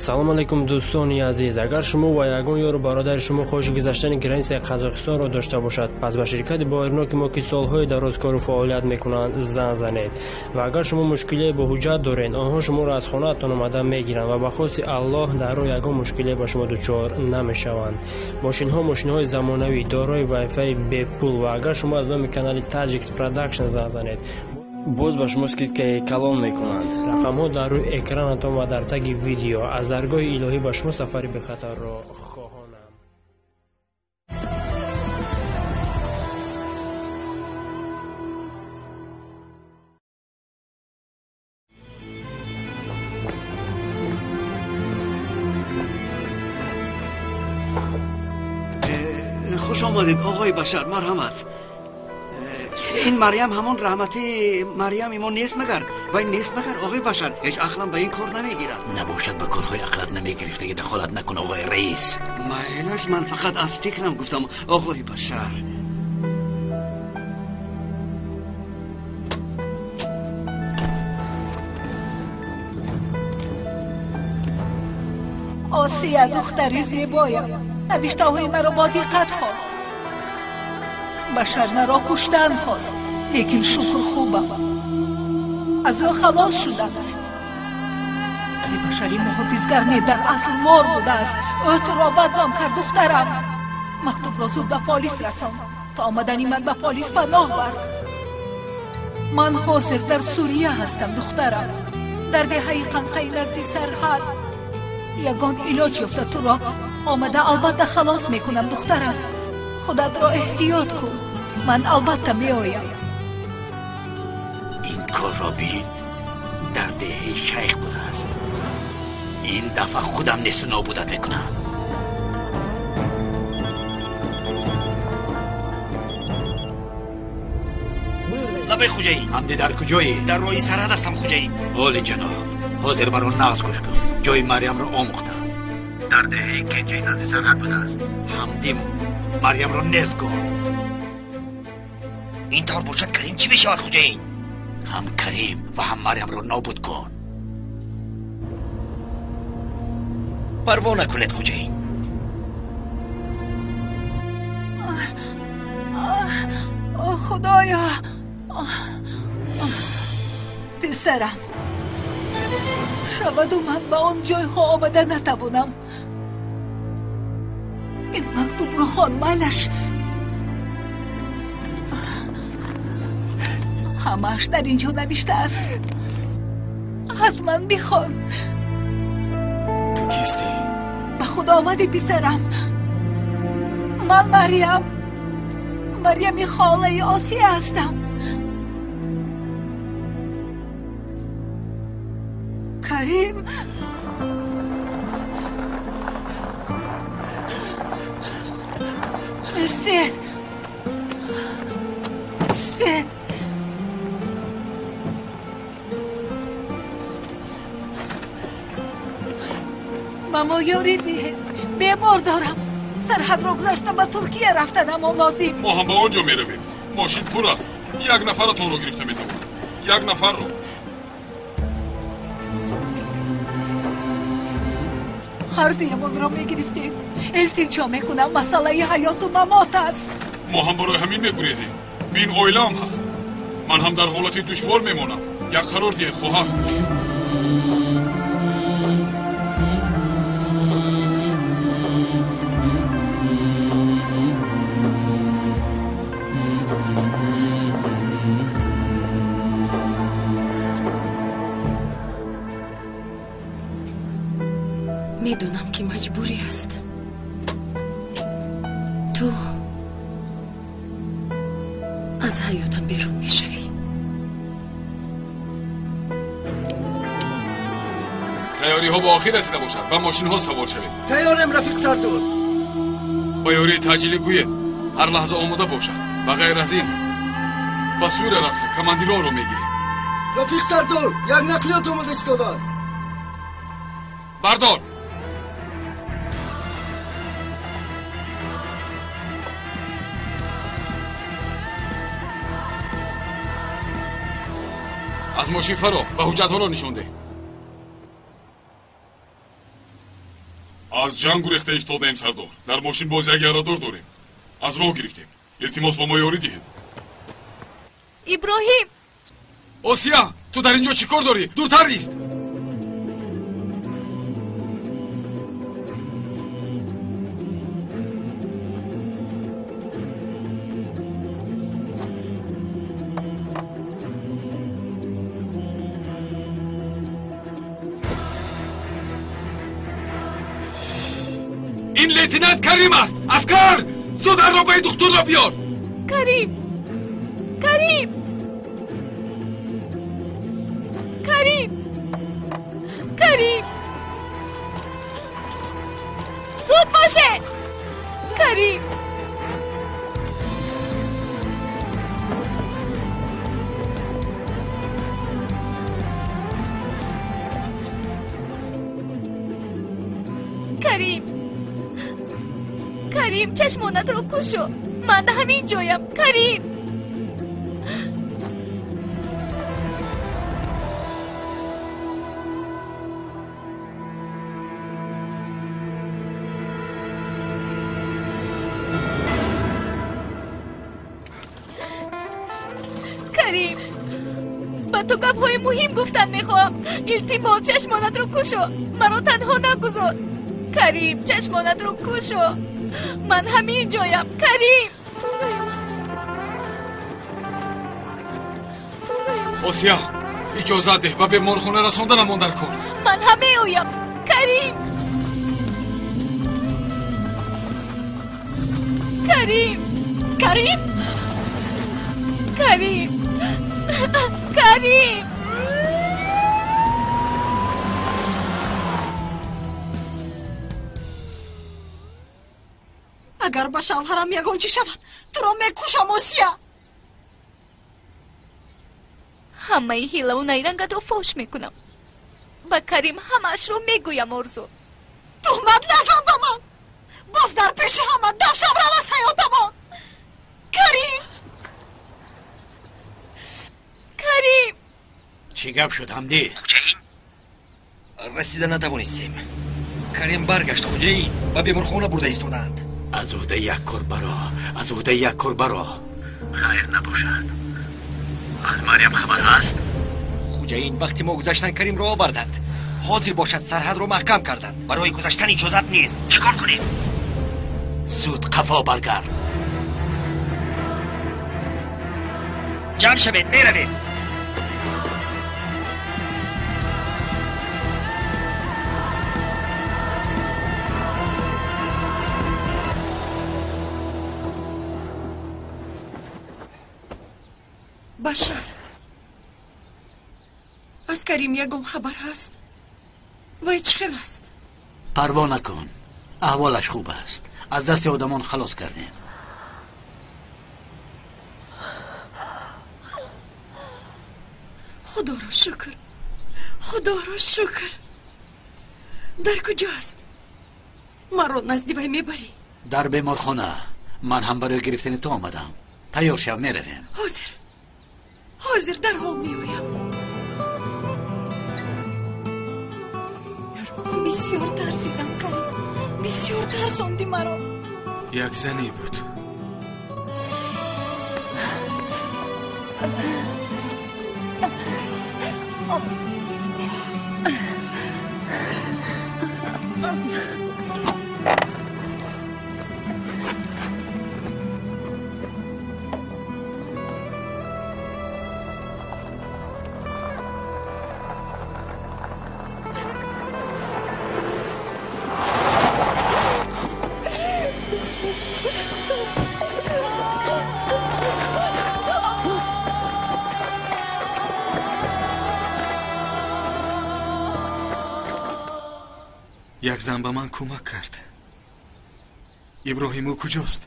Салом алейкум, дӯстони азиз. Агар шумо ва ягон ёру бародари шумо хоҳиши гузаштани границаи Қазоқистонро дошта бошад, пас ба ширкати боваринок мо, ки солҳои дароз кору фаъолият мекунанд, занг занед. Ва агар шумо мушкилие бо ҳуҷҷат доред, онҳо шуморо аз хонаатон омада мегиранд ва ба хости Аллоҳ дар роҳ ягон мушкилие ба шумо дучор намешаванд. Мошинҳо мошинҳои замонавӣ, дорои вайфаи бепул, ва агар шумо аз номи канали Таджикс Продакшн занг занед, боз ба шумо скидкаи калон мекунанд. Рақамҳо дар рӯи экранатон ва дар таги видео. Аз даргоҳи илоҳӣ ба шумо сафари бехатарро хоҳонам. Хуш омадед, оғои Башар, марҳамат. Ин Марьям ҳамон раҳмати Марьями мо нест магар? Вай нест магар, оғои Башар? Ҳеҷ ақлам ба ин кор намегирад. Набошад, ба корҳои ақлат намегирифтагӣ дахолат накун, оғои раис. Майлаш, ман фақат аз фикрам гуфтам, оғои Башар. Осия, духтари зебоям, навиштаҳои маро бо диққат хон. Башар маро куштан хост, лекин шукр хубам, аз ӯ халос шудам. Башари муҳофизгар не, дар асл мор будааст. Ӯ туро бадном кард, духтарам. Мактубро зуд ба полис расон. То омадани ман ба полис паноҳ бар. Ман ҳозир дар Сурия ҳастам, духтарам, дар деҳаи Қанқаи назди сарҳад. Ягон илоҷ ёфта туро омада албатта халос мекунам, духтарам. Худатро эҳтиёт кун, ман албатта меоям. Ин корро бин, дар деҳаи шайх будааст. Ин дафъа худам несту нобудат мекунам. Лабай, хуҷаин. Ҳамди, дар куҷоӣ? Дар роҳи сарҳад ҳастам, хуҷаин. Оли ҷаноб, ҳозир маро нағз гӯш кун. Ҷои Марьямро омӯхтам. Дар деҳаи Кенҷаи назди сарҳад будааст. Ҳамдим Марьямро нест кун. Ин тавр бошад, Карим чӣ мешавад, хуҷаин? Ҳам Карим ва ҳам Марьямро нобуд кун. Парво накунед, хуҷаин. Худоё, писарам, шаваду ман ба он ҷойҳо омада натавонам. Ин мактубро хон, майлаш. Ҳамааш дар ин ҷо навиштааст. Ҳатман бихон. Ту кистӣ? Ба худо омадӣ, писарам. Ман Марьям, Марьями холаи Осия ҳастам. Карим, Истед! Истед! Ба мо ёрӣ диҳед. Бемор дорам. Сарҳадро гузашта ба Туркия рафтанамон лозим. Мо ҳам ба он ҷо меравем. Мошин пур аст. Як нафаратонро гирифта метавонад. Як нафарро. Ҳар дуямонро мегирифтед. Илтиҷо мекунам, масъалаи ҳаёту мамот аст. Мо ҳам барои ҳамин мегурезем. Бин, оилаам ҳаст. Ман ҳам дар ҳолати душвор мемонам. Як қарор диҳед, хоҳар. Медонам, ки маҷбурӣ аст. Ту аз ҳаётам берун мешавӣ. Тайёриҳо ба охир расида бошад, ба мошинҳо савор шавед. Тайёрем, рафиқ Сардор. Ба ёрии таъҷилӣ гӯед, ҳар лаҳза омода бошад. Ба ғайр аз ин, ба Сурия рафта командиронро мегирем. Рафиқ Сардор, як нақлиёт омода истодааст. Бардор! Аз мошин фаро ва ҳуҷҷатҳоро нишон деҳ. Аз ҷанг гурехта истодаем, сардор. Дар мошин боз як ярадор дорем. Аз роҳ гирифтем. Илтимос, ба мо ёрӣ диҳед. Иброҳим! Осия, ту дар ин ҷо чӣ кор дорӣ? Дуртар ист! Ин лейтенант Карим аст. Аскар, зуд арробаи духтурро биёр. Карим! Карим! Карим! Карим! Зуд бошед! Карим! Карим! Карим, чашмонатро кушо. Ман ҳамин ҷоям. Карим! Карим, ба ту гапҳои муҳим гуфтан мехоҳам. Илтимос, чашмонатро кушо. Маро танҳо нагузор. Карим, чашмонатро кушо. Ман ҳамин ҷоям. Карим! Осия, иҷозат деҳ, ба беморхона расонданамон дар кор. Ман ҳам меоям. Карим! Карим! Карим! Карим! Карим! Агар ба шавҳарам ягон чӣ шавад, туро мекушам, Осия. Ҳамаи ҳилаву найрангатро фош мекунам. Ба Карим ҳамаашро мегӯям, Орзу. Туҳмат назан ба ман. Боз дар пеши ҳама дафшам рав аз ҳаётамон. Карим! Карим! Чӣ гап шуд, Ҳамдӣ? Хуҷаин, расида натавонистем. Карим баргашт, Хуҷаин. Ба беморхона бурда истодаанд. Аз уҳдаи як кор баро, аз уҳдаи як кор баро. Хайр набошад. Аз Марьям хабар ҳаст? Хуҷаин, вақти мо гузаштан Каримро оварданд. Ҳозир бошад, сарҳадро маҳкам карданд. Барои гузаштан иҷозат нест. Чӣ кор кунем? Зуд қафо баргард. Ҷамъ шавед, меравем. Башар, аз Карим ягон хабар ҳаст? Вай чӣ хел аст? Парво накун, аҳволаш хуб аст. Аз дасти одамон халос кардем. Худоро шукр, худоро шукр. Дар куҷо аст? Маро назди вай мебарӣ? Дар беморхона. Ман ҳам барои гирифтани ту омадам. Тайёр шав, меравем. Ҳозир, ҳозир дарҳол меоям. Бисёр тарсидам, Карим. Бисёр тарсонди маро. Як зане буд. Як зан ба ман кӯмак кард. Иброҳим, ӯ куҷост?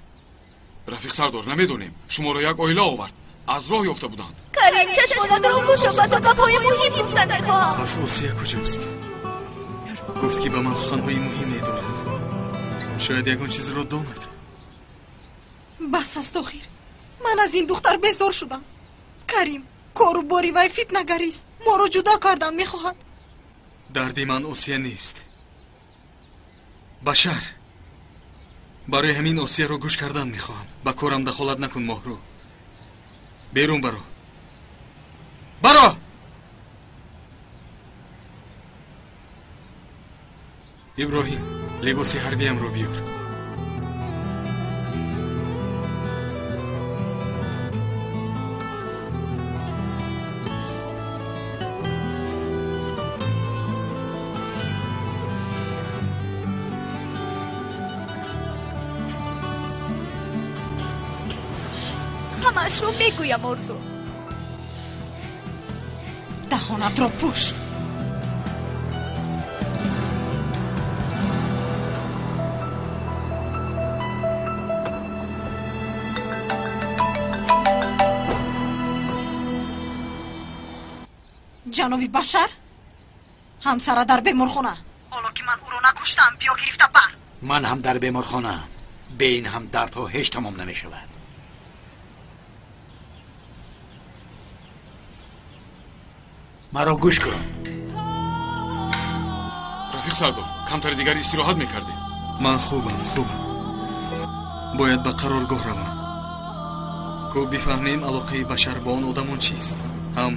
Рафиқ сардор, намедонем. Шуморо як оила овард. Аз роҳ ёфта буданд. Карим, чашмонатро кушо, ба ту гапҳои муҳим гуфтан мехоҳам. Пас Осия куҷост? Гуфт, ки ба ман суханҳои муҳиме дорад. Шояд ягон чизро донад. Бас аст охир. Ман аз ин духтар безор шудам. Карим, кору бори вай фитнагарист. Моро ҷудо кардан мехоҳад. Дарди ман Осия нест. Башар, барои ҳамин Осияро гӯш кардан мехоҳам. Ба корам дахолат накун, Моҳрӯ. Берун баро. Баро! Иброҳим, либоси ҳарбиямро биёр. Ҳамаашро мегӯям, Орзу. Даҳонатро пӯш. Ҷаноби Башар, ҳамсара дар беморхона. Ҳоло ки ман ӯро накуштам, биё гирифта бар. Ман ҳам дар беморхонаам. Бе ин ҳам дардҳо ҳеҷ тамом намешавад. Маро гӯш кун. Рафиқ сардор, камтари дигар истироҳат мекардӣ. Ман хубам, хубам. Бояд ба қароргоҳ равам. Ку бифаҳмем алоқаи Башар бо он одамон чист. Ҳам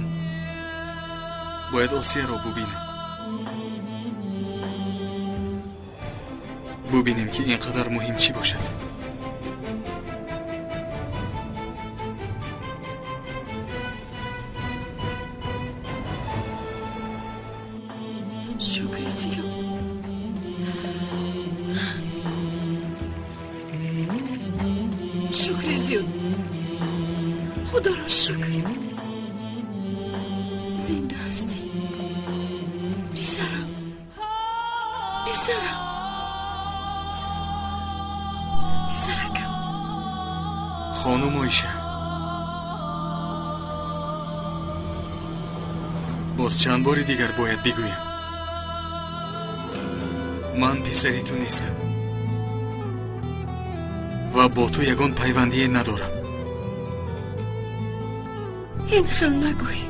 бояд Осияро бубинам. Бубинем ки ин қадар муҳим чӣ бошад. Шукри зиёд. Шукри зиёд. Худоро шукр. Зинда ҳастӣ. Писарам. Писарам. Писаракам. Хонум Оиша. Боз чанд бори дигар бояд бигӯям. Ман писари ту нестам ва бо ту ягон пайвандие надорам. Ин хел нагӯй.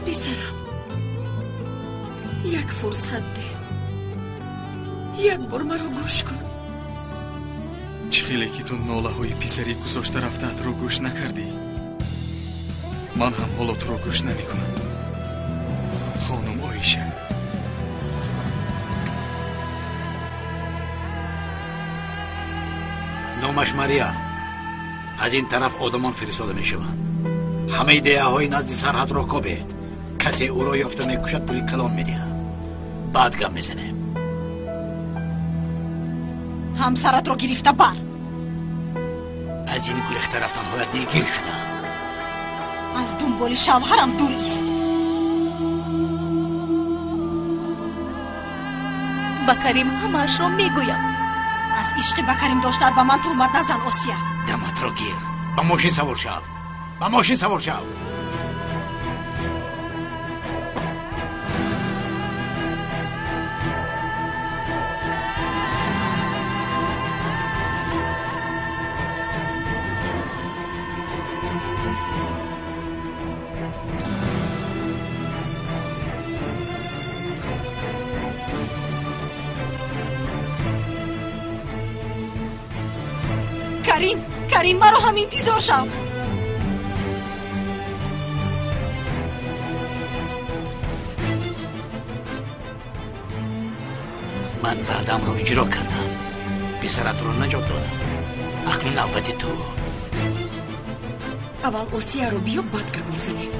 Писарам, як фурсат деҳ. Як бор маро гӯш кун. Чӣ хеле ки ту нолаҳои писари гузошта рафтаатро гӯш накардӣ, ман ҳам ҳоло туро гӯш намекунам. Хонум Оиша. Номаш Мариям. Аз ин тараф одамон фиристода мешаванд. Ҳамаи деҳаҳои назди сарҳадро кобед. Касе ӯро ёфта мекушад, пули калон медиҳам. Баъд гап мезанем. Ҳамсаратро гирифта бар. Аз ин гурехта рафтанҳоят дилгир шудам. Аз дунболи шавҳарам дур ист. Ба Карим ҳамаашро мегӯям. Аз ишқи ба Карим доштаат ба ман туҳмат назан, Осия. Даматро гир. Ба мошин савор шав. Ба мошин савор шав. Карим, Карим, маро ҳам интизор шав. Ман ваъдамро иҷро кардам. Писаратро наҷот додам. Акнун навбати ту. Аввал Осияро биё, баъд гап мезанем.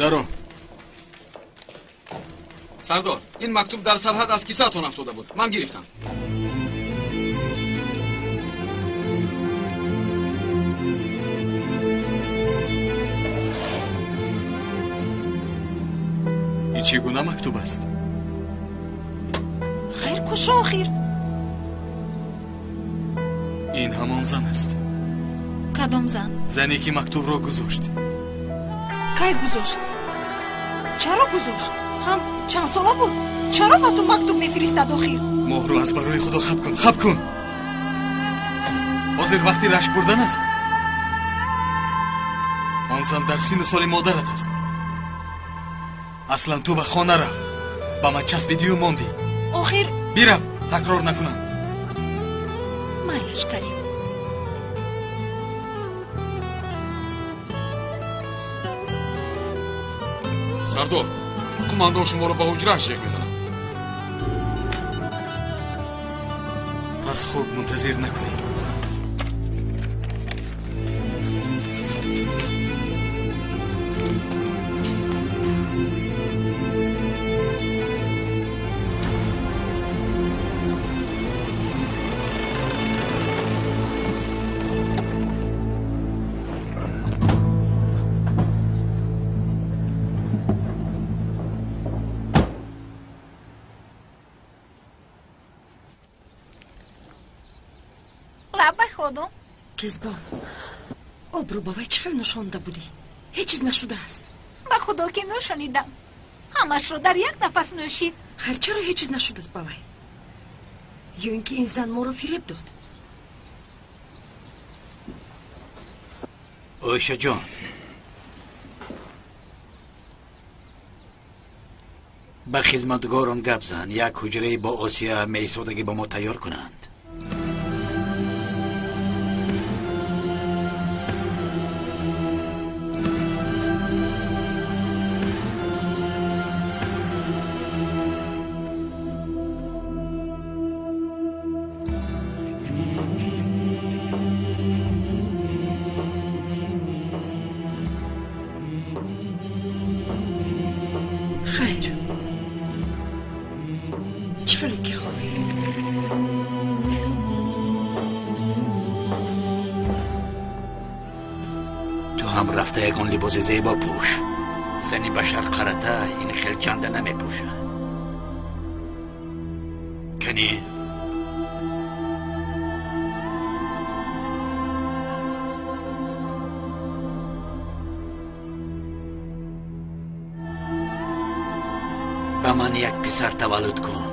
Даро. Сардор, ин мактуб дар сарҳад аз кисаатон афтода буд. Ман гирифтам. Ин чӣ гуна мактуб аст? Хайр, кушо охир. Ин ҳамон зан аст. Кадом зан? Зане ки мактубро гузошт. Кай гузошт? Чаро гузошт? Ҳам чанд сола буд? Чаро ба ту мактуб мефиристад охир? Моҳру, аз барои Худо хаб кун, хаб кун. Ҳозир вақти рашк бурдан аст. Он зан дар синну соли модарат аст. Аслан ту ба хона рав. Ба ман часпидию мондӣ. Охир бирав, такрор накунам. Майлаш, Карим. Сардор, қумандон шуморо ба ҳуҷрааш ҷеғ мезанад. Пас хуб, мунтазир накунем. Кезбон, обрӯ ба вай чӣ хел нӯшонда будӣ? Ҳеҷ чиз нашудааст. Ба худо ки нӯшонидам. Ҳамашро дар як нафас нӯшид. Хайр, чаро ҳеҷ чиз нашудааст ба вай? Ё ин ки ин зан моро фиреб дод? Оишаҷон, ба хизматгорон гап зан, як ҳуҷраи бо Осия меисодагӣ ба мо тайёр кунанд. Зебо пӯш. Зани башар қарата ин хел чанда намепӯшад. Кани? Ба ман як писар таваллуд кун,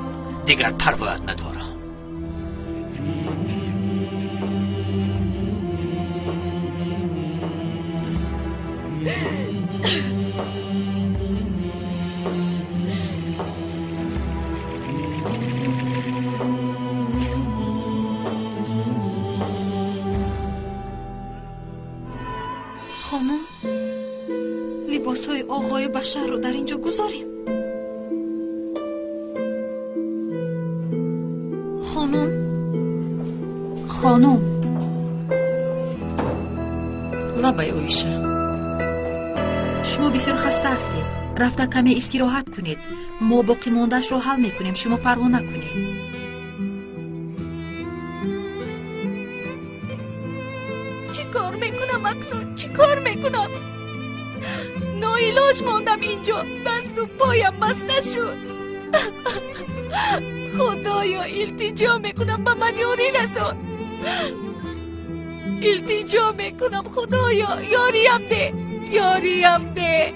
дигар парвоят надорам. Хонум, либосҳои оғои Башарро дар ин ҷо гузорем. Хонум, хонум, лабай Оиша. Шумо бисёр хаста ҳастед. Рафта каме истироҳат кунед. Мо боқимондаашро ҳал мекунем, шумо парво накунед. Чӣ кор мекунам акнун? Чӣ кор мекунам? Ноилоҷ мондам инҷо. Дасту поям баста шуд. Худоё, илтиҷо мекунам, ба ман ёрӣ расон. Илтиҷо мекунам, Худоё, ёриям деҳ, ёриям деҳ.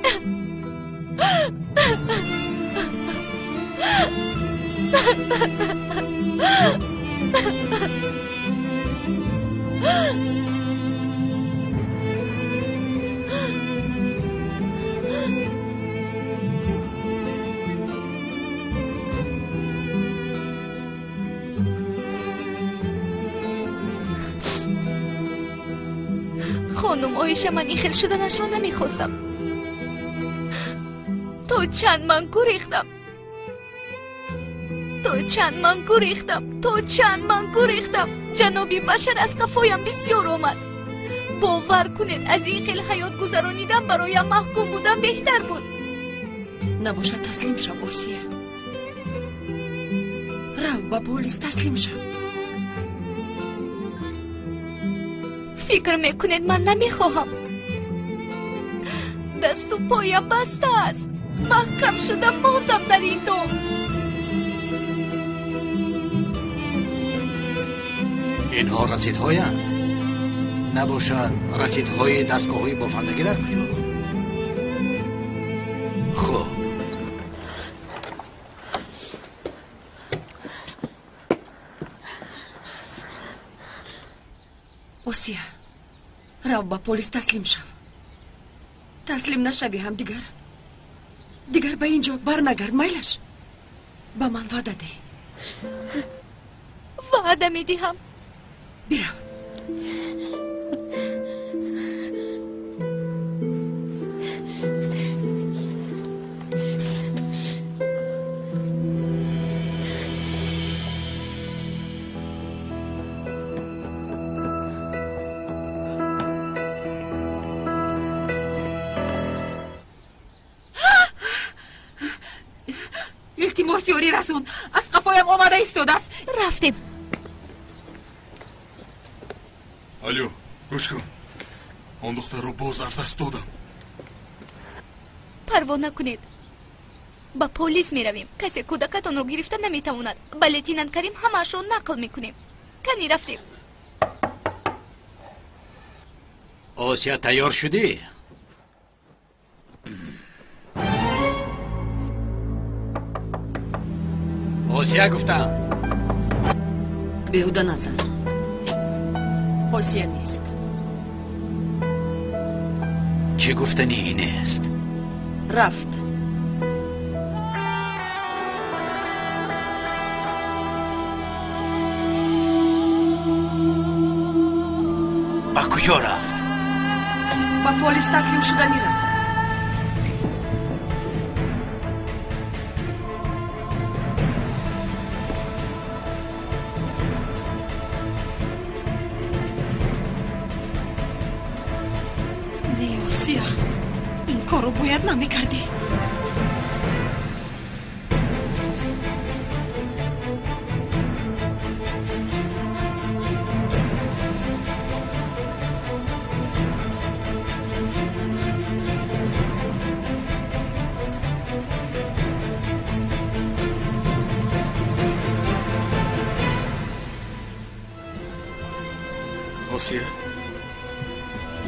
Хонум Оиша, ман ин хел шуданашро намехостам. То чанд ман гурехтам, то чанд ман гурехтам, то чанд ман гурехтам. Ҷаноби Башар аз қафоям бисёр омад. Бовар кунед, аз ин хел ҳаёт гузаронидан бароям маҳкум будан беҳтар буд. Набошад, таслим шав, Осия. Рав ба полис, таслим шав. Фикр мекунед, ман намехоҳам. Дасту поям баста аст. Маҳкам шуда мондам дар ин дом. Инҳо расидҳоянд. Набошад, расидҳои дастгоҳҳои бофандагӣ дар куҷо? Хуб. Осия, рав ба полис, таслим шав. Таслим нашавӣ ҳам дигар. Дигар ба ин ҷо барнагард, майлаш. Ба ман ваъда деҳ. Ваъда медиҳам. Бирав. Илтимос, ёрӣ расон. Аз қафоям омада истодааст. Рафтем. Алло, гӯш кун. Он духтарро боз аз даст додам. Парво накунед. Ба полис меравем. Касе кӯдакатонро гирифта наметавонад. Ба лейтенант Карим ҳамаашро нақл мекунем. Кани рафтем. Осия, тайёр шудӣ? Осия гуфтам. Беҳуда назар. Осия нест. Чӣ гуфтанӣ нест? Рафт. Ба куҷо рафт? Ба полис таслим шуданӣ рафт. Не, Осия, ин корро бояд намекардӣ. Осия,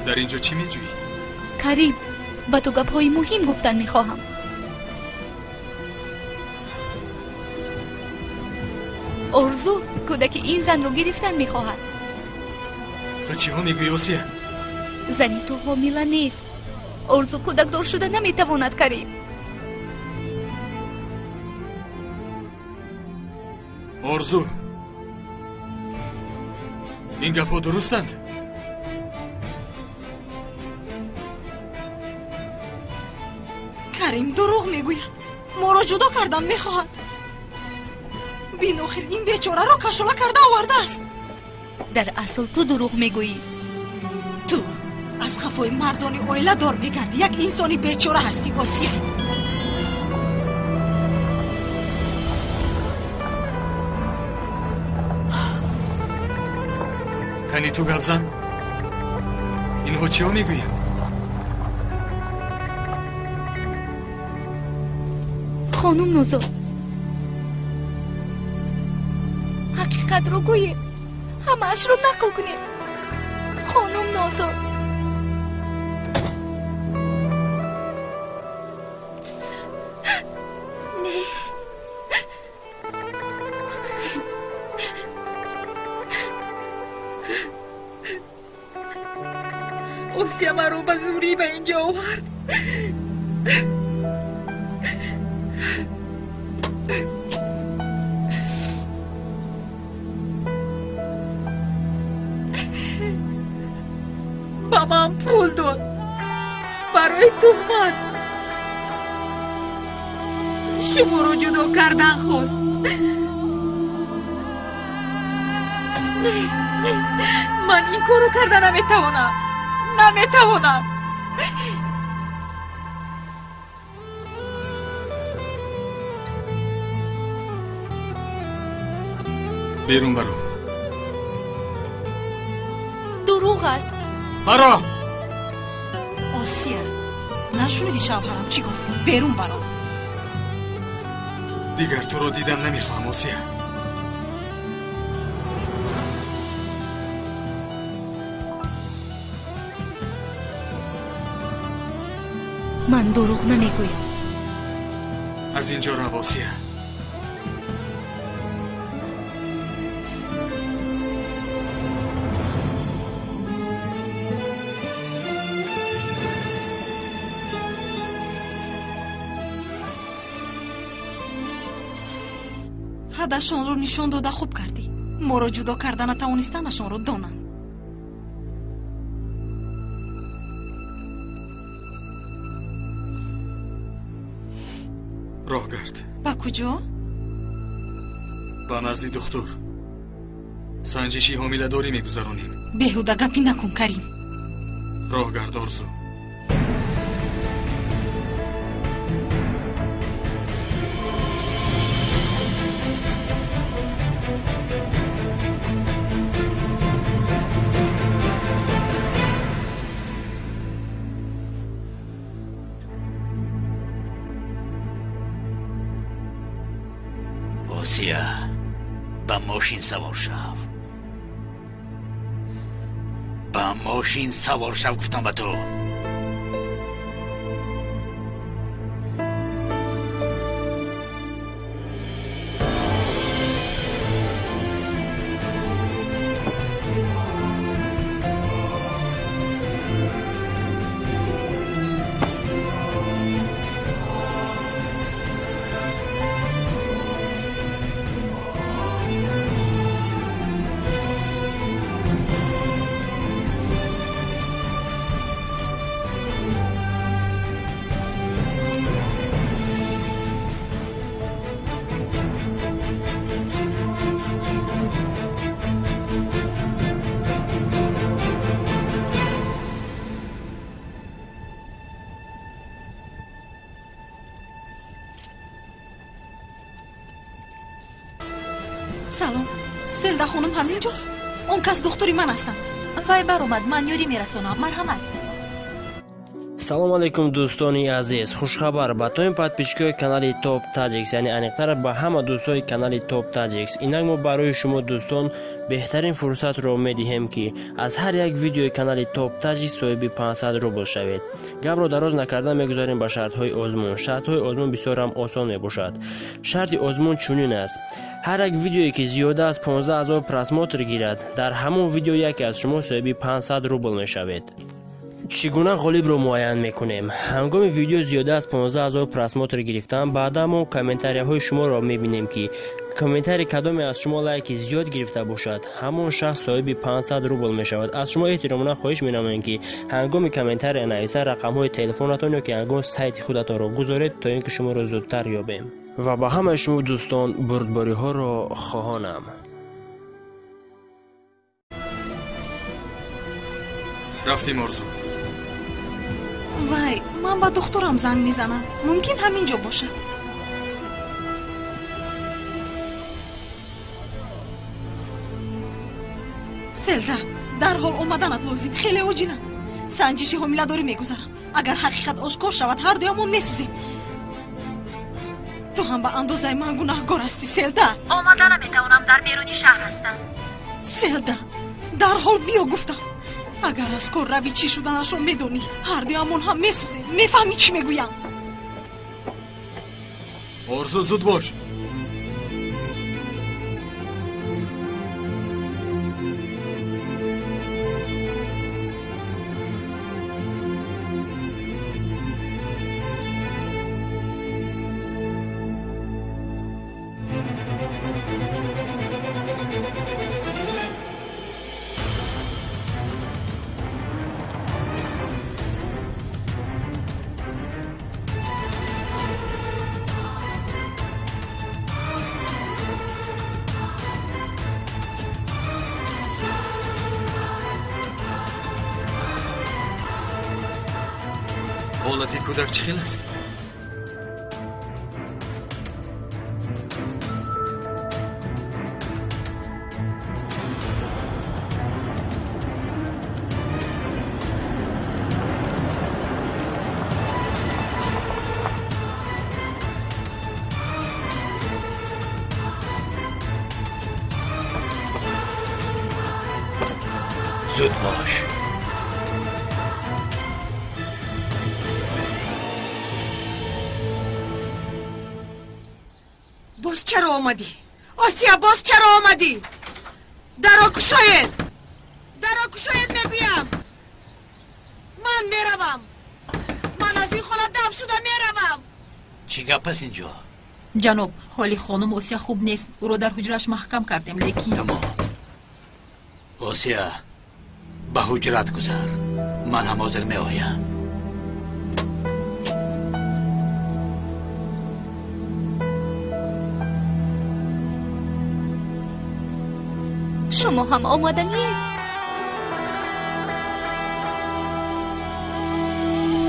дар ин ҷо чӣ меҷӯӣ? Карим, ба ту гапҳои муҳим гуфтан мехоҳам. Орзу кӯдаки ин занро гирифтан мехоҳад. Ту чиҳо мегӯӣ, Осия? Зани ту ҳомила нест. Орзу кӯдакдор шуда наметавонад, Карим. Орзу, ин гапҳо дурустанд? Карим дурӯғ мегӯяд. Моро ҷудо кардан мехоҳад. Бинохир ин бечораро кашола карда овардааст. Дар асл ту дурӯғ мегӯӣ. Ту аз хафои мардони оиладор мегардӣ. Як инсони бечора ҳастӣ, Осия. Кани ту гап зан. Инҳо чиҳо мегӯянд? Хонум Нозо, ҳақиқатро гӯед, ҳамаашро нақл кунед. Хонум Нозо. Не. Осия маро ба зӯрӣ ба ин ҷо овард. Ба ман пул дод барои туҳмат. Шуморо ҷудо кардан хост. Не, не, ман ин корро карда наметавонам. Наметавонам. Берун баро. Дурӯғ аст. Баро. Осия, нашуниди шавҳарам чӣ гуфт? Берун баро. Дигар туро дидан намехоҳам, Осия. Ман дурӯғ намегӯям. Аз ин ҷо рав, Осия. Ҳадашонро нишон дода хуб кардӣ. Моро ҷудо карда натавонистанашонро донанд. Роҳ гард. Ба куҷо? Ба назди духтур. Санҷиши ҳомиладорӣ мегузаронем. Беҳуда гапӣ накун, Карим. Роҳ гард, Орзу. Осия, ба мошин савор шав. Ба мошин савор шав, гуфтам ба ту. Салом, Селда хонум ҳамин ҷост? Он кас духтури ман ҳастанд. Вай баромад, ман ёрӣ мерасонам. Марҳамат. Салом алейкум, дӯстони азиз. Хушхабар ба тоим подписчикои канали Топ Таҷикс, яъне аниқтар ба ҳама дӯстои канали Топ Таҷикс. Инак мо барои шумо дӯстон беҳтарин фурсатро медиҳем, ки аз ҳар як видеои канали Топ Таҷикс соҳиби 500 рубл шавед. Гапро дароз накарда мегузарем ба шартҳои озмун. Шартҳои озмун бисёрам осон мебошад. Шарти озмун чунин аст: ҳар як видеое ки зиёда аз 15 000 просмотр гирад, дар ҳамон видео яке аз шумо соҳиби 500 рубл мешавед. Чӣ гуна ғолибро муайян мекунем? Ҳангоми видео зиёда аз 15 000 просмотр гирифтан, баъда мо комментарияҳои шуморо мебинем, ки комментари кадоме аз шумо лайки зиёд гирифта бошад, ҳамон шахс соҳиби 500 рубл мешавад. Аз шумо эҳтиромона хоҳиш менамоем, ки ҳангоми комментария нависан рақамҳои телефонатон ё ки ҳангоми сайти худатонро гузоред, то ин ки шуморо зудтар ёбем. Ва ба ҳамаи шумо дӯстон бурдбориҳоро хоҳонам. Рафтем, Орзу. Вай, ман ба духтурам занг мезанам. Мумкин ҳамин ҷо бошад. Селда, дарҳол омаданат лозим. Хеле оҷилам. Санҷиши ҳомиладорӣ мегузарам. Агар ҳақиқат ошкор шавад, ҳар дуямон месӯзем. Ту ҳам ба андозаи ман гунаҳгор ҳастӣ, Селда. Омада наметавонам, дар беруни шаҳр ҳастам. Селда, дарҳол биё гуфтам. Агар аз кор равӣ, чӣ шуданашро медонӣ. Ҳар дуямон ҳам месӯзем. Мефаҳмӣ чӣ мегӯям? Орзу, зуд бош. Ҳолати кӯдак чӣ хел аст? Зуд бош. Боз чаро омадӣ? Осия, боз чаро омадӣ? Даро кушоед! Даро кушоед, мегӯям! Ман меравам! Ман аз ин хона даф шуда меравам! Чӣ гап аст инҷо? Ҷаноб, ҳоли хонум Осия хуб нест. Ӯро дар ҳуҷраш маҳкам кардем, лекин тамом. Осия, ба ҳуҷрат гузар. Ман ҳам ҳозир меоям. Шумо ҳам омаданиед?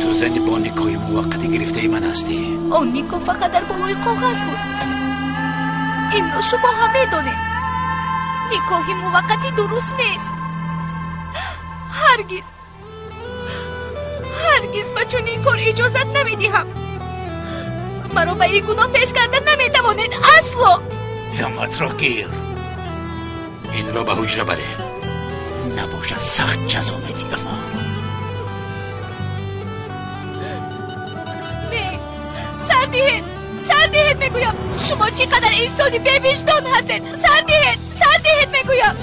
Ту зани бо никоҳи муваққатӣ гирифтаи ман ҳастӣ. Он никоҳ фақат дар болои коғаз буд. Инро шумо ҳам медонед. Никоҳи муваққатӣ дуруст нест. Ҳаргиз, ҳаргиз ба чунин кор иҷозат намедиҳам. Маро ба ин гуноҳ пеш карда наметавонед, асло. Даматро гир. Инро ба ҳуҷра баред. Набошад сахт ҷазо медиҳам. Не, сар диҳед, сар диҳед мегӯям. Шумо чӣ қадар инсони бевиҷдон ҳастед. Сар диҳед, сар диҳед мегӯям.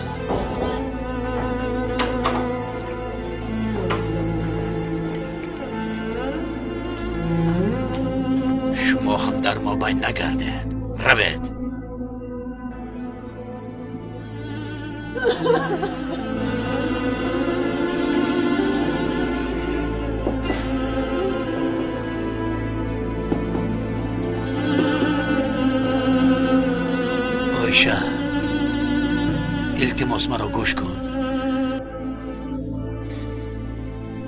Шумо ҳам дар мобайн нагардед. Равед. Оиша, илтимос маро гӯш кун.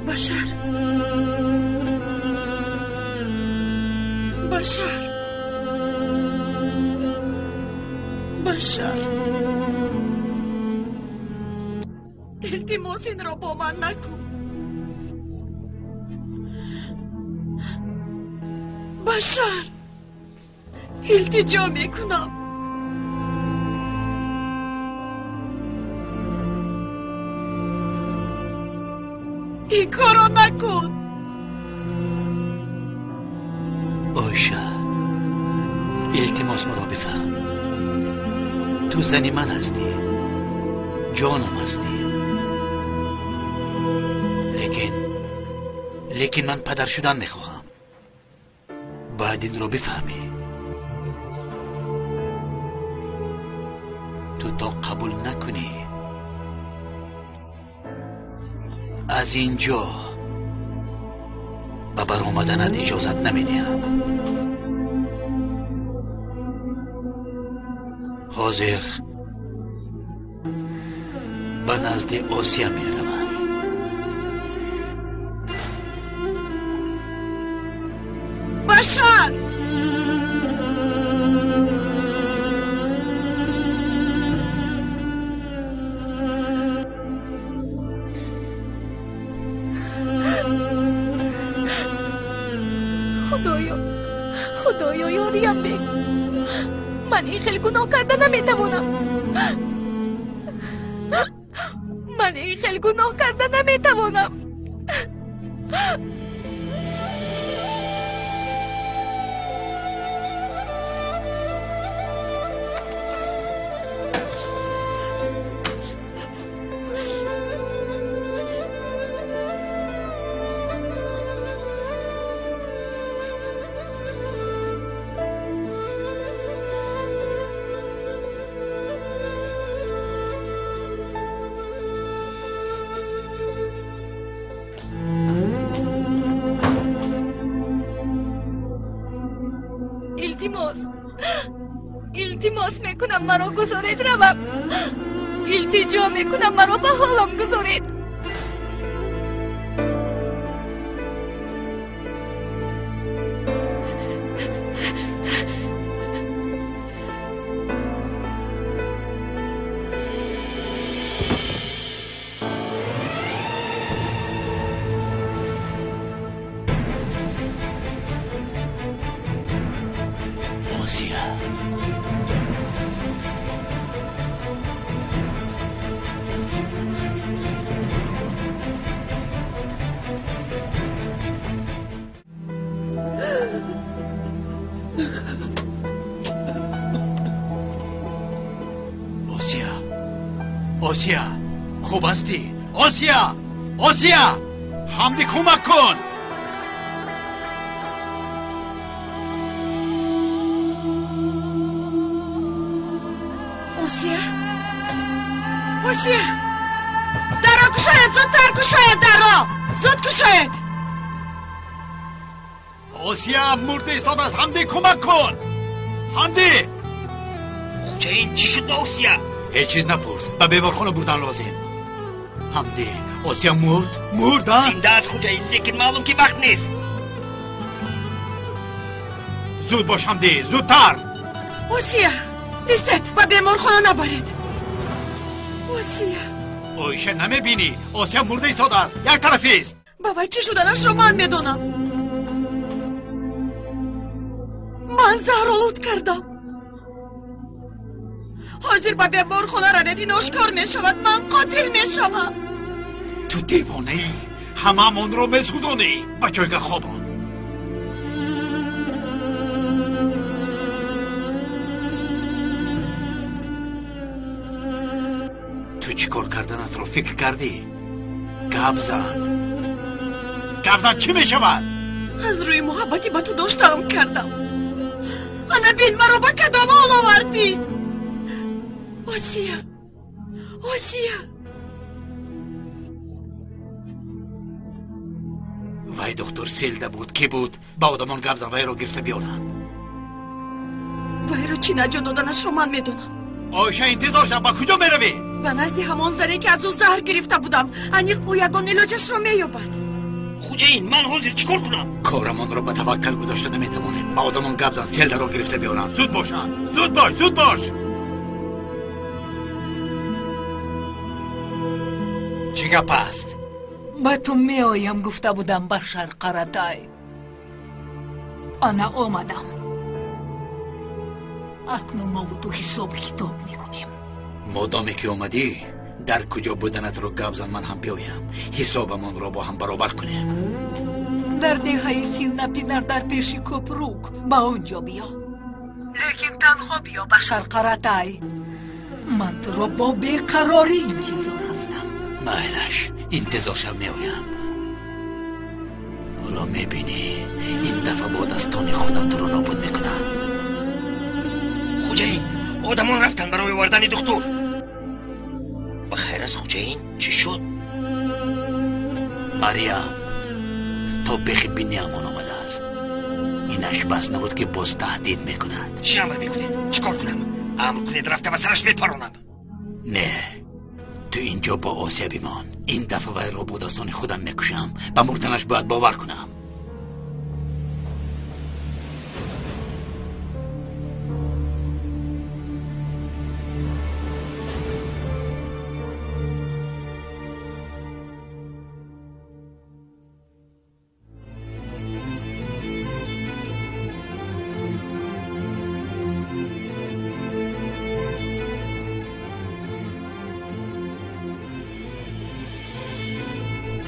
Башар, Башар, Башар, илтимос инро бо ман накун. Башар, илтиҷо мекунам. Ин корро накун. Оиша, илтимос маро бифаҳм. Ту зани ман ҳастӣ, ҷонам ҳастӣ. Лекин ман падар шудан мехоҳам. Бояд инро бифаҳмӣ. Ту то қабул накунӣ, аз ин ҷо ба баромаданат иҷозат намедиҳам. Ҳозир ба назди Осия меравам. Башар! Худоё, Худоё, ёриям деҳ. Ман ин хел гуноҳ карда наметавонам. Ман ин хел гуноҳ карда наметавонам. Илтимос, илтимос мекунам, маро гузоред равам. Илтиҷо мекунам, маро ба ҳолам гузоред. Осия. Осия. Осия. Хуб ҳастӣ? Осия! Осия! Ҳамди кӯмак кун! Осия? Осия! Дарро кушоед! Зудтар кушоед дарро! Зуд кушоед! Осия мурда истодааст! Ҳамди кӯмак кун! Ҳамди! Хуҷаин, чӣ шуд ба Осия? Ҳеҷ чиз напурс. Ба беморхона бурдан лозим. Ҳамди, Осия мурд? Мурд, а? Зинда аст, хуҷаин, лекин маълум ки вақт нест. Зуд бош, Ҳамди, зудтар! Осия! Истед, ба беморхона набаред. Осия. Оиша, намебинӣ? Осия мурда истодааст. Як тарафист. Ба вай чӣ шуданашро ман медонам. Ман заҳролуд кардам. Ҳозир ба беморхона равед, ин ошкор мешавад. Ман қотил мешавам. Ту девонаӣ. Ҳамаамонро месӯзонӣ. Ба ҷойга хобон. Ту чӣ кор карданатро фикр кардӣ? Гап зан. Гап зан, чӣ мешавад? Аз рӯи муҳаббати ба ту доштаам кардам. Ана бин, маро ба кадом ҳол овардӣ? Осия! Осия! Вай доктор Селда буд, ки буд? Ба одамон гап зан, вайро гирифта биёранд. Вайро чӣ наҷот доданашро ман медонам. Оиша, интизор шав, ба куҷо меравӣ? Ба назди ҳамон зане ки аз ӯ заҳр гирифта будам. Аниқ ӯ ягон илоҷашро меёбад. Хуҷаин, ман ҳозир чӣ кор кунам? Корамонро ба таваккал гузошта наметавонем. Ба одамон гап зан, Селдаро гирифта биёранд. Зуд бошанд. Зуд бош, зуд бош. Чӣ гап аст? Ба ту меоям гуфта будам, Башар Қаратай. Ана омадам. Акнун мову ту ҳисобу китоб мекунем. Модоме ки омадӣ, дар куҷо буданатро гап зан, ман ҳам биёям. Ҳисобамонро бо ҳам баробар кунем. Дар деҳаи Силнапинар дар пеши кӯпрук ба он ҷо биё. Лекин танҳо биё, Башар Қаратай. Ман туро бо беқарорӣ интизор ҳастам. Майлаш, интизор шав, меоям. Ҳоло мебинӣ, ин дафъа бо дастони худам туро нобуд мекунам. Хуҷаин, одамон рафтанд барои овардани духтур. Ба хайр аст, хуҷаин, чӣ шуд? Мариям то бехи биниамон омадааст. Инаш бас набуд ки боз таҳдид мекунад. Чӣ амр мекунед? Чӣ кор кунам? Амр кунед, рафта ба сараш мепаронам. Не, ту инҷо бо Осия бимон. Ин дафъа вайро бо дастони худам мекушам. Ба мурданаш бояд бовар кунам.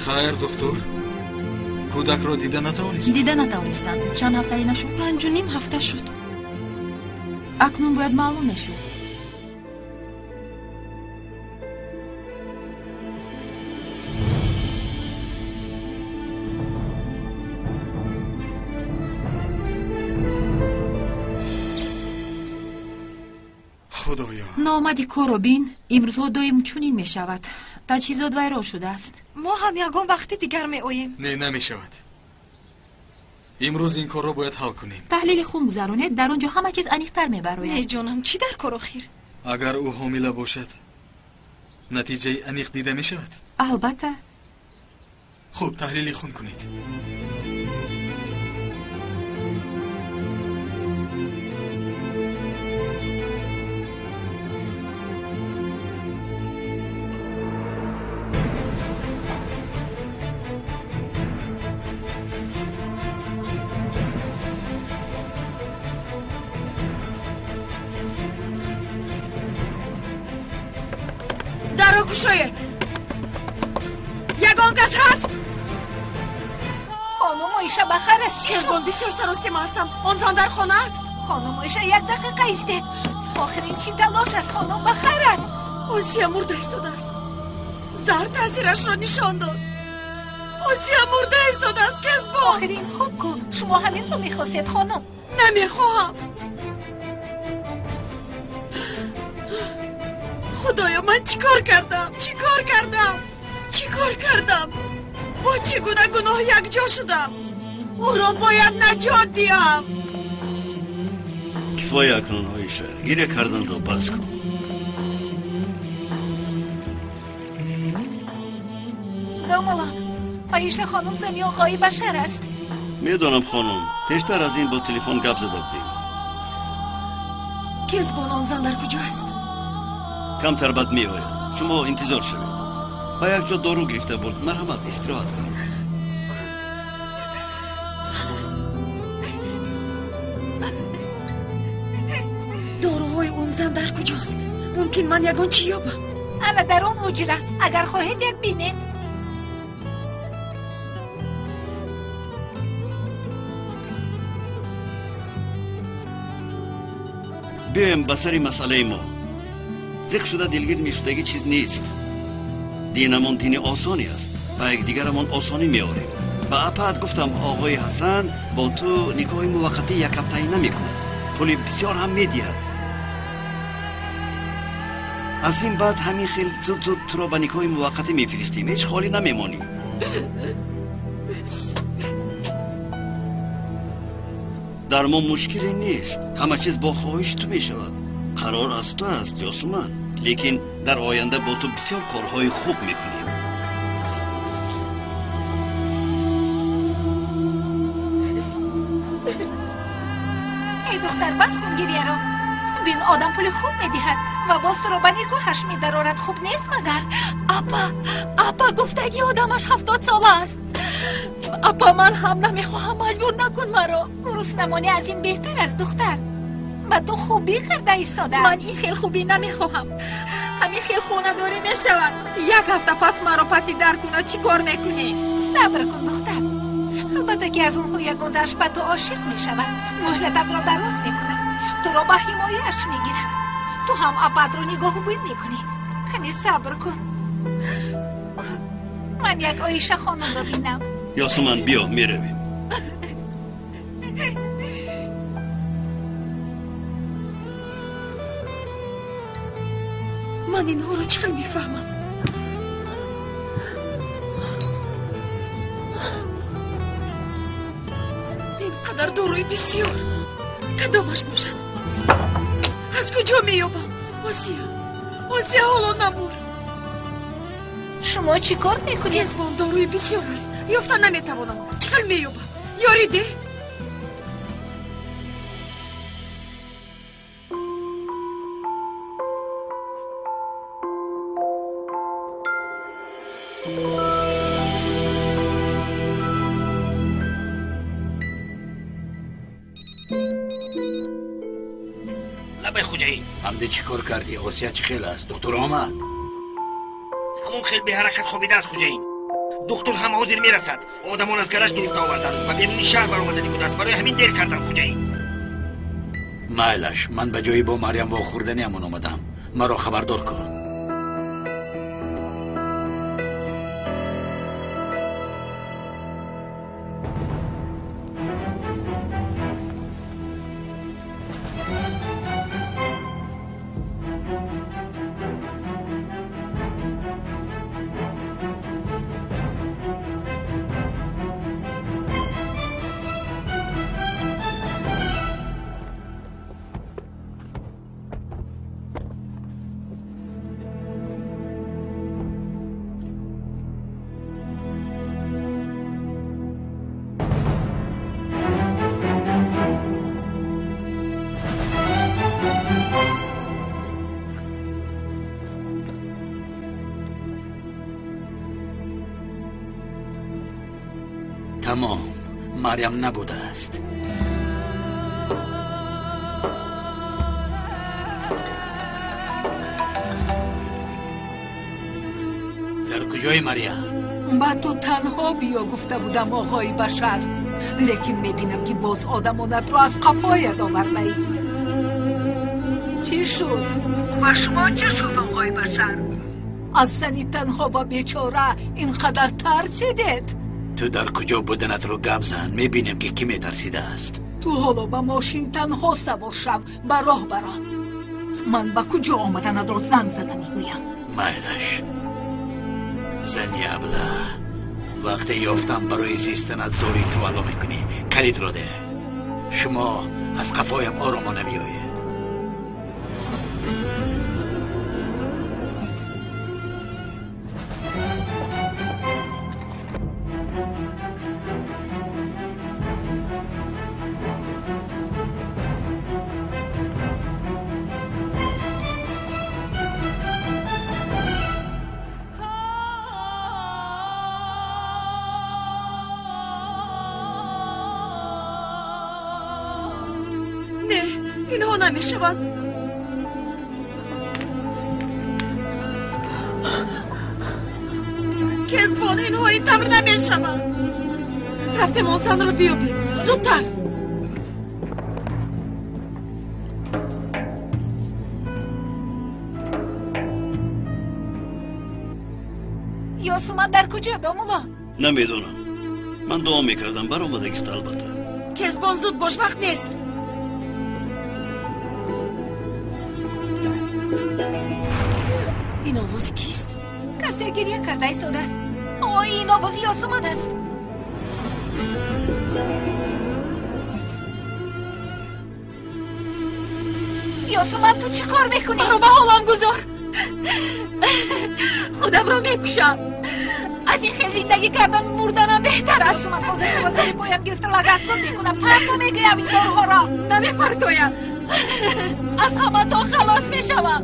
Хайр, доктор. Кӯдакро дида натавонистам. Дида натавонистам. Чанд ҳафтае нашуд? 5.5 ҳафта шуд. Акнун бояд маълум мешуд. Худоё. Ноомади корро бин. Имрӯзҳо доим чунин мешавад. Таҷҳизот вайрон шудааст. Мо ҳам ягон вақти дигар меоем. Не, намешавад. Имрӯз ин корро бояд ҳал кунем. Таҳлили хун гузаронед, дар он ҷо ҳама чиз аниқтар мебарояд. Не ҷонам, чӣ дар кор охир? Агар ӯ ҳомила бошад, натиҷаи аниқ дида мешавад? Албатта. Хуб, таҳлили хун кунед. Кушоед. Ягон кас ҳаст? Хонум Оиша ба хайр аст? Чӣ шуд? Кезбон, бисёр саросима ҳастам. Он зан дар хона аст? Хонум Оиша, як дақиқа истед. Охир ин чӣ талош аст? Хонум ба хайр аст. Осия мурда истодааст. Заҳр таъсирашро нишон дод. Осия мурда истодааст, Кезбон. Охир ин хуб ку. Шумо ҳаминро мехостед, хонум? Намехоҳам. Худоё, ман чӣ кор кардам? Чӣ кор кардам? Чӣ кор кардам? Бо чӣ гуна гуноҳ якҷо шудам? Ӯро бояд наҷот диҳам. Кифоя акнун, Оиша. Гиря карданро бас кун. Домала, Оиша хонум зани оғои Башар аст. Медонам, хонум. Пештар аз ин бо телефон гап зада будем. Кезбон, он зан дар куҷо аст? Камтар баъд меояд. Шумо интизор шавед. Ба як ҷо дору гирифта бурд. Марҳамат, истироҳат кунед. Доруҳои он зан дар куҷост? Мумкин ман ягон чӣ ёбам? Ана дар он ҳуҷра. Агар хоҳед, як бинед. Биёем ба сари масъалаи мо. Зиқ шуда дилгир мешудагӣ чиз нест. Динамон дини осоне аст. Ба якдигарамон осонӣ меорем. Ба апаат гуфтам, оғои Ҳасан бо ту никоҳи муваққатӣ якҳафтаина мекунад. Пули бисёр ҳам медиҳад. Аз ин баъд ҳамин хел зуд зуд туро ба никоҳи муваққатӣ мефиристем. Ҳеҷ холӣ намемонӣ. Дар мо мушкиле нест. Ҳама чиз бо хоҳиши ту мешавад. Қарор аз ту аст, Ёсуман. Лекин дар оянда бо ту бисёр корҳои хуб мекунем. Эй духтар, бас кун гирьяро. Бин, одам пули хуб медиҳад ва боз туро ба никоҳаш медарорад. Хуб нест магар? Апа, апа, гуфтагӣ одамаш 70 сола аст. Апа, ман ҳам намехоҳам, маҷбур накун маро. Гуруснамонӣ аз ин беҳтар аст, духтар. Ба ту хубӣ карда истодааст. Ман ин хел хубӣ намехоҳам. Ҳамин хел хонадорӣ мешавад. Як ҳафта пас маро паси дар кунад, чӣ кор мекунӣ? Сабр кун, духтар. Албатта ки аз онҳо ягондааш ба ту ошиқ мешавад. Муҳлататро дароз мекунад. Туро ба ҳимояаш мегирад. Ту ҳам апатро нигоҳубин мекунӣ. Каме сабр кун. Ман як Оиша хонумро бинам. Ёсуман, биё, меравем. Ман инҳоро чӣ хел мефаҳмам? Ин қадар доруи бисёр кадомаш бошад? Аз куҷо меёбам? Осия, Осия ҳоло намур. Шумо чӣ кор мекунед? Кезбон, доруи бисёр аст. Ёфта наметавонам. Чӣ хел меёбам? Ёрӣ деҳ. Лабай, хуҷаин. Ҳамди, чӣ кор кардӣ? Осия чӣ хел аст? Духтур омад? Ҳамон хел беҳаракат хобидааст, хуҷаин. Духтур ҳам ҳозир мерасад. Одамон аз гараж гирифта оварданд. Ба беруни шаҳр баромаданӣ будааст. Барои ҳамин дер карданд, хуҷаин. Майлаш, ман ба ҷои бо Марьям вохӯрданиамон омадам. Маро хабардор кун. Тамом, Марьям набудааст. Куҷои Марьям? Ба ту танҳо биё гуфта будам, оғои Башар, лекин мебинам, ки боз одамонатро аз қафоят овардаӣ. Чӣ шуд? Ба шумо чӣ шуд, оғои Башар? Аз зани танҳо ва бечора ин қадар тарсидед? Ту дар куҷо буданатро гап зан, мебинем, ки кӣ метарсидааст. Ту ҳоло ба мошин танҳо савор шав, ба роҳ баро. Ман ба куҷо омаданатро занг зада мегӯям. Майлаш, зани абла, вақте ёфтам барои зистанат зори тавалло мекунӣ. Калидро деҳ. Шумо аз қафоям оромона биёед. Не, инҳо намешаванд. Кезбон, инҳо ин тавр намешаванд. Рафтем он занро биёбем. Зудтар. Ёсуман дар куҷо, домулло? Намедонам. Ман дуо мекардам, баромадагист албатта. Кезбон, зуд бош, вақт нест. Ин овози кист? Касе гиря карда истодааст. О, ин овози Ёсуман аст. Ёсуман, ту чӣ кор мекунӣ? Маро ба ҳолам гузор. Худамро мекушам. Аз ин хел зиндагӣ кардан мурданам беҳтар аст. Ёсуман, ҳозир туро зери поям гирифта лагадкун мекунам. Парто мегӯям ин корҳоро. Намепартоям. Аз ҳаматон халос мешавам.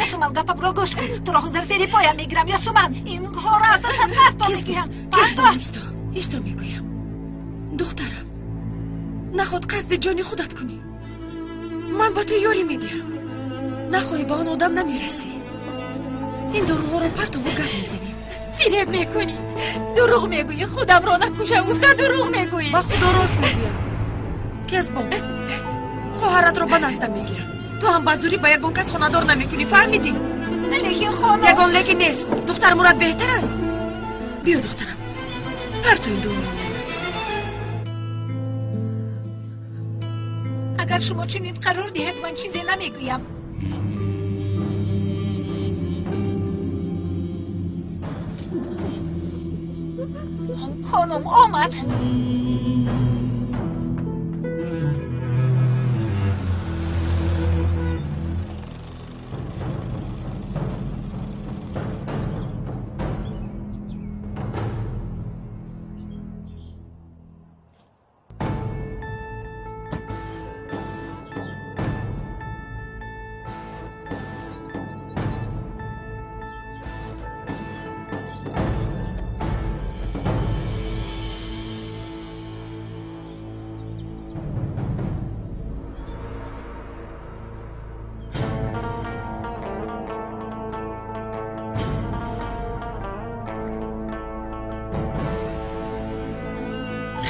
Ёсуман, гапамро гӯш кун. Туро ҳозир зери поям мегирам. Ёсуман, инҳоро аз дастат парто мегӯям. Парто. Исто, исто мегӯям. Духтарам, наход қасди ҷони худат кунӣ. Ман ба ту ёрӣ медиҳам. Нахоҳӣ ба он одам намерасӣ. Ин доруҳоро партову гап мезанем. Фиреб мекунӣ, дурӯғ мегӯӣ. Худамро накушам гуфта дурӯғ мегӯӣ. Ба худо рост мегӯям. Кезбон, хоҳаратро ба наздам мегирам. Ту ҳам ба зурӣ ба ягон кас хонадор намекунӣ, фаҳмидӣ? Лекин хонум, ягон лекин нест. Духтар Мурад беҳтар аст. Биё, духтарам, парту ин доруро. Агар шумо чунин қарор диҳед, ман чизе намегӯям. Хонум омад.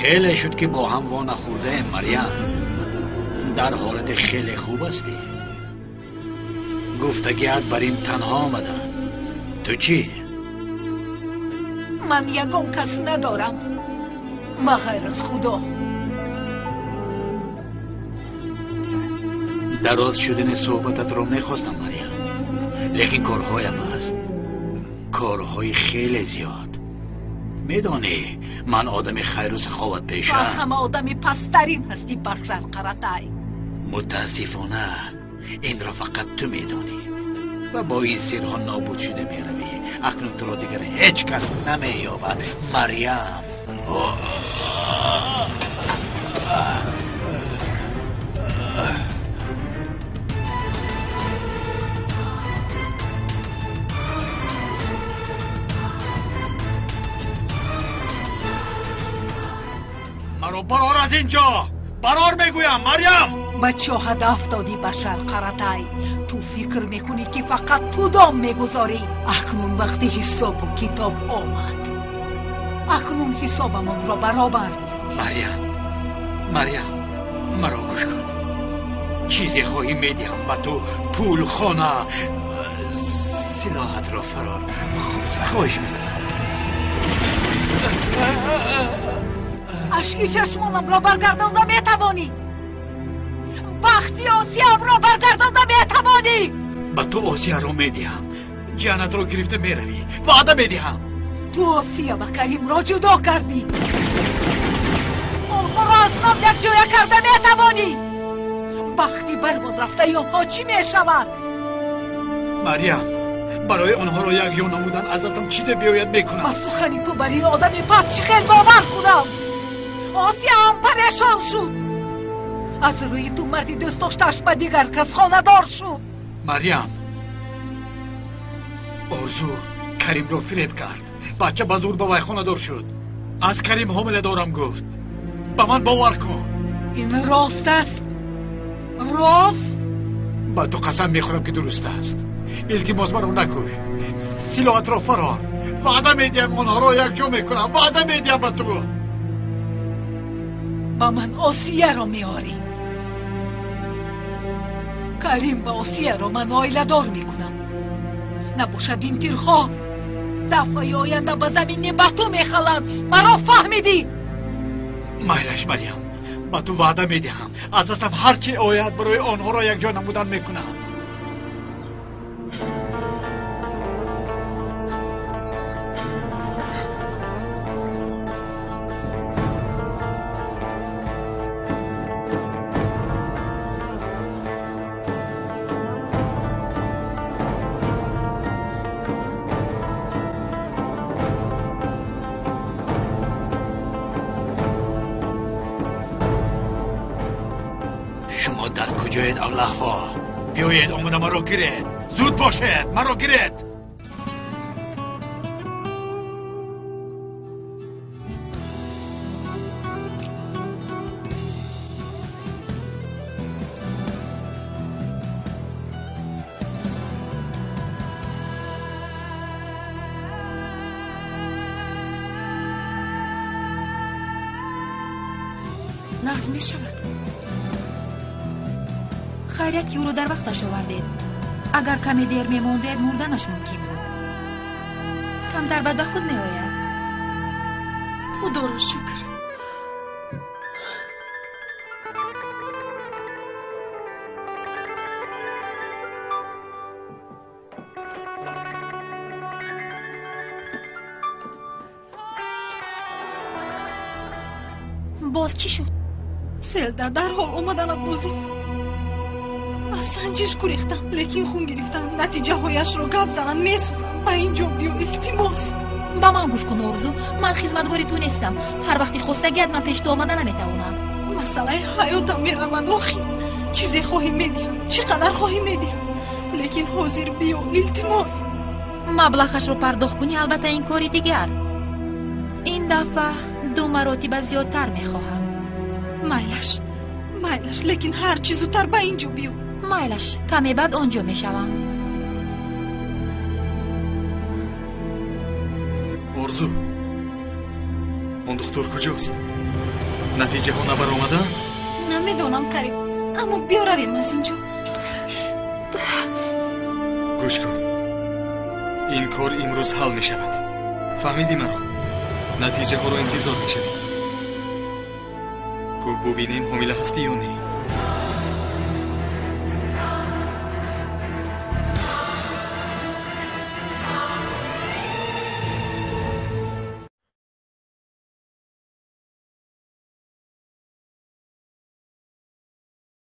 Хеле шуд, ки бо ҳам во нахӯрдаем, Марьям. Дар ҳолати хеле хуб ҳастӣ. Гуфтагиат бар ин танҳо омадам. Ту чӣ? Ман ягон кас надорам ба ғайр аз Худо. Дароз шудани суҳбататро мехостам, Марьям, лекин корҳоям аст, корҳои хеле зиёд. Медонӣ, ман одами хайру саховат пеша. Ту аз ҳама одами пасттарин ҳастӣ, Башар Қаратай. Мутаассифона, инро фақат ту медонӣ ва бо ин сирҳо нобуд шуда меравӣ. Акнун туро дигар ҳеҷ кас намеёбад, Марьям. Маро барор аз ин ҷо! Барор мегӯям, Марьям! Ба чоҳат афтодӣ, Башар Қаратай. Ту фикр мекунӣ, ки фақат ту дом мегузорӣ. Акнун вақти ҳисобу китоб омад. Акнун ҳисобамонро баробар мекунем. Марьям, Марьям, маро гӯш кун. Чизе хоҳӣ медиҳам ба ту. Пул, хона, силоҳатро фарор. Хоҳиш мекунам. Ашки чашмонамро баргардонда метавонӣ. Бахти Осиямро баргардонда метавонӣ. Ба ту Осияро медиҳам. Ҷаннатро гирифта меравӣ. Ваъда медиҳам. Ту Осия ва Каримро ҷудо кардӣ. Онҳоро аз ҳам якҷоя карда метавонӣ. Бахти барбод рафтаи онҳо чӣ мешавад? Марьям, барои онҳоро якҷо намудан аз дастам чизе биёяд мекунам. Ба сухани ту бар ин одами паст чӣ хел бовар кунам? Осиям парешон шуд. Аз рӯи ту марди дӯстдоштааш ба дигар кас хонадор шуд. Марьям, Орзу Каримро фиреб кард. Бача ба зур ба вай хонадор шуд. Аз Карим ҳомила дорам гуфт. Ба ман бовар кун. Ин рост аст? Рост? Ба ту қасам мехӯрам, ки дуруст аст. Илтимос, маро накуш. Силоҳатро фарор. Ваъда медиҳам, онҳоро якҷо мекунам. Ваъда медиҳам ба ту. Ба ман Осияро меорӣ. Карим ва Осияро ман оиладор мекунам. Набошад ин тирҳо дафъаи оянда ба замини ба ту мехаланд. Маро фаҳмидӣ? Майлаш, Марьям, ба ту ваъда медиҳам. Аз дастам ҳар чи ояд барои онҳоро якҷо намудан мекунам. Шумо дар куҷоед, аблаҳҳо? Биёед, омода маро гиред. Зуд бошед, маро гиред. Нағз мешавад. Хайрият, ки ӯро дар вақташ овардед. Агар каме дер мемондед, мурданаш мумкин буд. Камтар бад ба худ меояд. Худоро шукр. Боз чӣ шуд? Селда, дарҳол омаданат лозим. Аз санҷиш гурехтам, лекин хун гирифтан. Натиҷаҳояшро гап занам, месӯзам. Ба ин ҷо биё, илтимос. Ба ман гӯш кун, Орзу. Ман хизматгори ту нестам. Ҳар вақти хостагият ман пеш ту омада наметавонам. Масъалаи ҳаётам меравад охир. Чизе хоҳӣ медиҳам, чӣ қадар хоҳӣ медиҳам, лекин ҳозир биё, илтимос. Маблағашро пардохт кунӣ, албатта ин кори дигар. Ин дафъа 2 маротиба зиёдтар мехоҳам. Майлаш, майлаш, лекин ҳар чӣ зудтар ба ин ҷо биё. Майлаш, каме баъд он ҷо мешавам. Орзу, он духтур куҷост? Натиҷаҳо набаромаданд? Намедонам, Карим, аммо биё равем аз ин ҷо. Гӯш кун, ин кор имрӯз ҳал мешавад. Фаҳмидӣ маро? Натиҷаҳоро интизор мешавем. Ку бубинем ҳомила ҳастӣ ё не.